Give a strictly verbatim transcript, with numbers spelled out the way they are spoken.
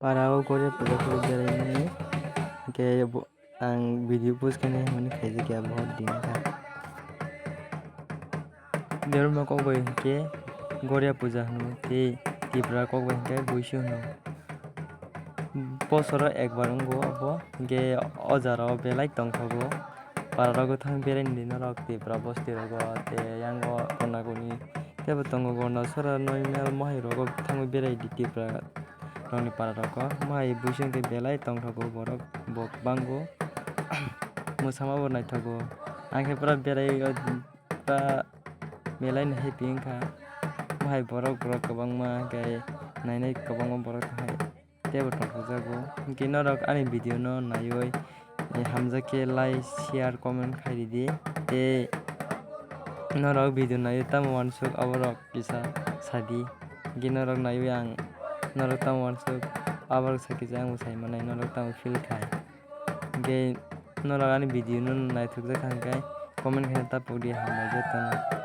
Para o Goria puja khe beraimani, hwnkhe bo, ang video post khainai hwnmani khaijak ya, bohor din kha. Derma kok bai hwnkhe Goria puja hwno, tei Tipra kok bai hwnkhe Buisu hwno. Bosoro ekbar wngo obo, hwnkhe o jara o belai tongthogo. Para rogo thang beraini di norok Tipra bosti rogo, tei yango kona koni teibo tongo, Gondasora, Noimel, Mohai rogo thangwi berai di Tipra rokni para rogo. Mohai Buisu hwnkhe belai tongthogo borok, bo bango. Mwsama bo naithogo. Ang khe pura berai o, pura belai no happy wngkha. Mohai borok, borok kwbangma hwnkhe nainai kwbangma borok hai. Teibo tongthokjago. Hwnkhe norok ani video no naiwi, eh, hamjakhe like, share, comment khai ridi. Tei norok video naiwi tamo uansuk aborok kisa sadi. Hwnkhe norok naiwi ang norok tamo uansuk aborok sakhe je ang bo sai manai norok tamo feel khai. Hwnkhe norok ani video no naithokjak kha hwnkhe comment khaina tapukdi, hambai jotono.